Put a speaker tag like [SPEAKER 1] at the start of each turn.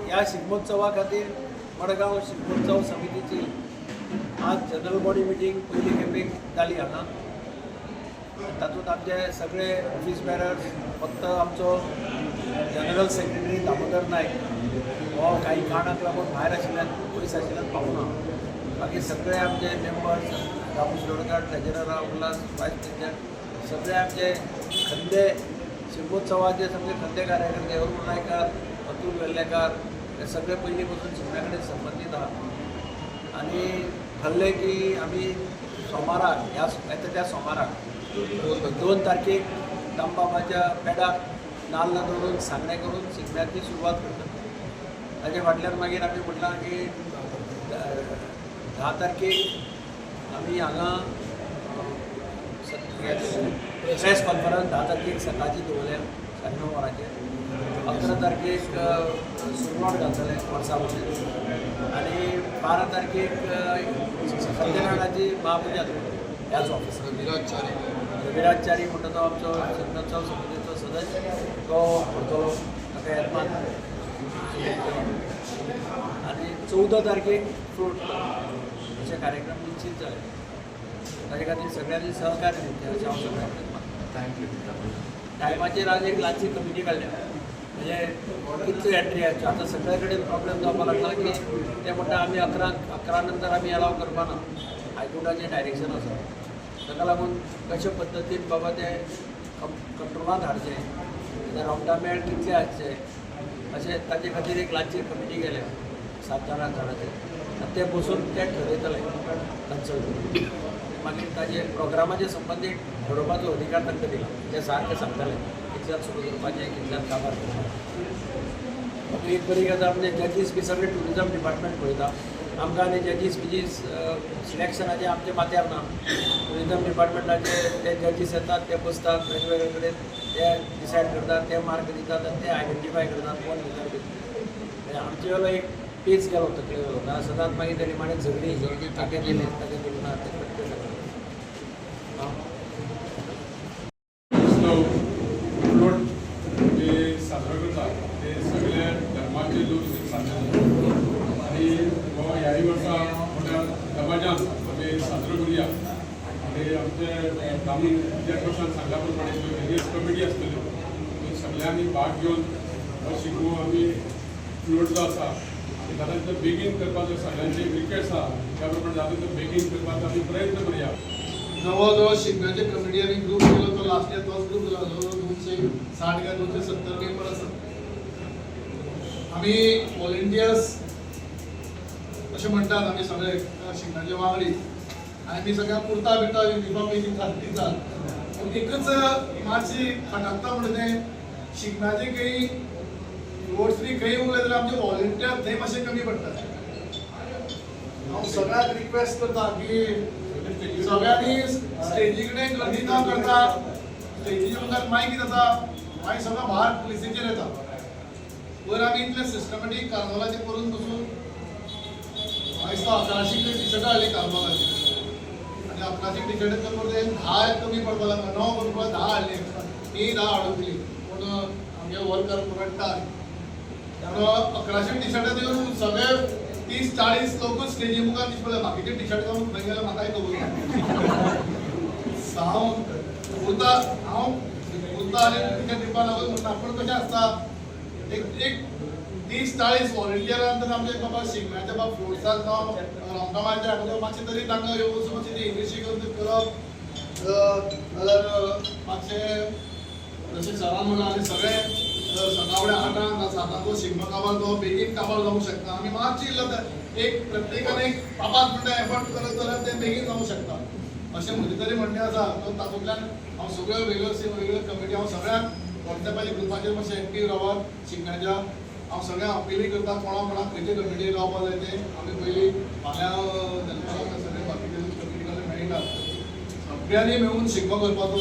[SPEAKER 1] ह्या शिगमोत्सवा खातीर मडगांव शिगमोत्सव समितीची आज जनरल बॉडी मिटींग पयली खेपेक जाली हांगा. तातूंत आमचे सगळे ऑफीस बेरर्स, फक्त आमचो जनरल सेक्रेटरी दामोदर नायक हो काही कारणाक लागून भायर आशिल्ल्यान, पयस आशिल्ल्यान पावना. बाकी सगळे आमचे members, Damu Shirodkar treasurer, Ulhas vice president, सगळे आमचे खंदे शिगमोत्सवाचे सगळे खंदे कार्यकर्ते, अरुण नायकर, अतुल वेल्लेकर, हे सगळे पयलीं पासून शिगम्या कडेन संबंदीत आहा. आनी ठरलें की आमी सोमाराक, ह्या येता त्या सोमाराक 2 तारखेक दामबाबाच्या पेडाक नाल्ल दवरून सांगणें करून शिगम्याची सुरवात करतात. ताजे फाटल्यान मागीर आमी म्हटलां की 10 तारखेक आमी हांगा प्रेस कॉन्फरन्स 10 तारखेक सकाळची दवरल्या 9:30 वरांचेर. 11 तारखेक सुरवात घालतले वर्सा वटेन आनी 12 तारखेक सत्यनारायणाची महापुजा दवरल्या ह्याच ऑफिसार. रविराज च्यारी म्हणटा तो आमचो शिगमोत्सव समितीचो सदस्य, तो करतलो, ताका येत्मान. आनी 14 तारखेक फ्लोट अशे कार्यक्रम निश्चित जाले. ताजे खातीर सगळ्यांनी सहकार्य दिवचें अशें हांव सगळ्यां कडेन मागता. टायमाचेर आज एक ल्हानशी कमिटी काडल्या, म्हणजे कितल्यो एंट्री आसच्यो. आतां सगळे कडेन प्रॉब्लेम जावपाक लागला की ते म्हणटा आमी 11 नंतर आमी एलाव करपाना, हायकोर्टाचें डायरेक्शन आसा. ताका लागून कशे पद्दतीन बाबा ते कंट्रोलांत हाडचें, रोमटामेळ कितले आसचे, अशें ताजे खातीर एक ल्हानशी कमिटी केल्या 7 जाणां जाणांचे आनी ते बसून ते ठरयतले कन्सल्ट करून. मागीर ताजे प्रोग्रामाचे संबंदीत ठरोवपाचो अधिकार तांकां दिला. ते सारके सांगतले कितल्यान सुरू करपाचें, कितल्यान काबार करपाचें. एक बरी गजाल म्हणजे जजीस बी सगळे ट्युरिजम डिपार्टमेंट पळयता आमकां आनी जजीस बिजीस सिलेक्शनाचें आमच्या माथ्यार ना. ट्युरिजम डिपार्टमेंटाचे ते जजीस येतात, ते बसतात वेगवेगळे कडेन, ते डिसायड करतात, ते मार्क दितात आनी ते आयडेंटिफाय करतात कोण भितर कितें. आमचे वेलो एक पेच गेलो तकले वेलो, कारण सदांच मागीर ते निमाणें झगडी, ताके दिले ताके दिलें ना, ते पटके सगळें.
[SPEAKER 2] उत्सव फ्लोट जे साजरो करतात ते सगळे धर्माचे लोक साजरे करतात आनी हो ह्याय वर्सा मोठ्या दबाज्यान आमी साजरो करुया. आनी आमचे दामून अध्यक्षान सांगल्या प्रमाणे ज्यो वेरियस कमिटी आसतल्यो त्यो सगळ्यांनी भाग घेवन हो शिगमो आमी फ्लोट जो आसा आनी जाता तितलो बेगीन करपाचो सगळ्यांची एक रिक्वेस्ट आसा. त्या प्रमाणे जाता तितलो बेगीन करपाचो आमी प्रयत्न करुया.
[SPEAKER 3] जवळ जवळ शिगम्याचे कमिटी आमी ग्रूप केलो तो लास्ट इयर तोच ग्रूप जाला, जवळ जवळ 260 काय 270 मेंबर आसात. आमी वॉलंटियर्स अशें म्हणटात, आमी सगळे शिगम्याचे वांगडी आनी आमी सगळ्यांक कुर्ता बिर्ता युनिफॉर्म बी दितात. पूण एकच मातशी खटकता म्हणटा तें शिगम्याचे खंय फ्लोट्स बी खंय उरले जाल्यार आमचे वॉलंटियर थंय मातशे कमी पडटात. हांव सगळ्यांक रिक्वेस्ट करता की सगळ्यांनी स्टेजी कडेन गर्दी न करता, स्टेजीच्या मुखार मायक जाता, मागीर सगळो भार पुलिसेचेर येता. वयर आमी इतले सिस्टमॅटीक कार्नवालाचें करून बसून दिसता 1100 टी शर्टां हाडली कार्नवालाची आनी 1100 टी शर्ट करून ते 10 कमी पडपाक लागला, 9 कमी पडला, 10 हाडली, ती 10 हाडून दिली. पूण आमगे वर्कर रडटा. त्यामुळे 1100 टी शर्टां दिवन सगळे 30-40 लोकूच स्टेजी मुखार दिसपडले पडले. बाकीचे टी शर्ट घालून खंय गेले म्हाकाय खबर ना. हांव कुर्ता, हांव कुर्ता आनी टी शर्ट दिवपाक लागून म्हणटा. पूण कशें आसता, एक एक 30-40 वॉलंटियरान तर आमचे बाबा शिगम्याच्या बाबा फ्लोट्साक जावं रोमटामेळाच्या हाका मातशें तरी तांकां येवन मातशें ते इंग्लिशी करप जाल्यार मातशें जशें सरान म्हणलां आनी सगळे सकाळ 8 7 शिगमो काबार तो बेगीन काबार जावंक शकता. आमी मातशी इल्लो एक प्रत्येकान एक 5-5 मिनटां एफर्ट करत जाल्यार तें बेगीन जावंक शकता अशें म्हजें तरी म्हणणें आसा. तो तातूंतल्यान हांव सगळ्यो वेगळ्यो वेगळ्यो कमिटी हांव सगळ्यांक वॉट्सॅपाच्या ग्रुपाचेर मातशें एक्टीव रावात शिगम्याच्या. हांव सगळ्यांक अपिलूय करता, कोणा कोणाक खंयचे कमिटी रावपाक जाय तें आमी पयलीं फाल्यां दनपारां सगळे बाकीचे कमिटी कडेन मेळटा, सगळ्यांनी मेळून शिगमो करपाचो.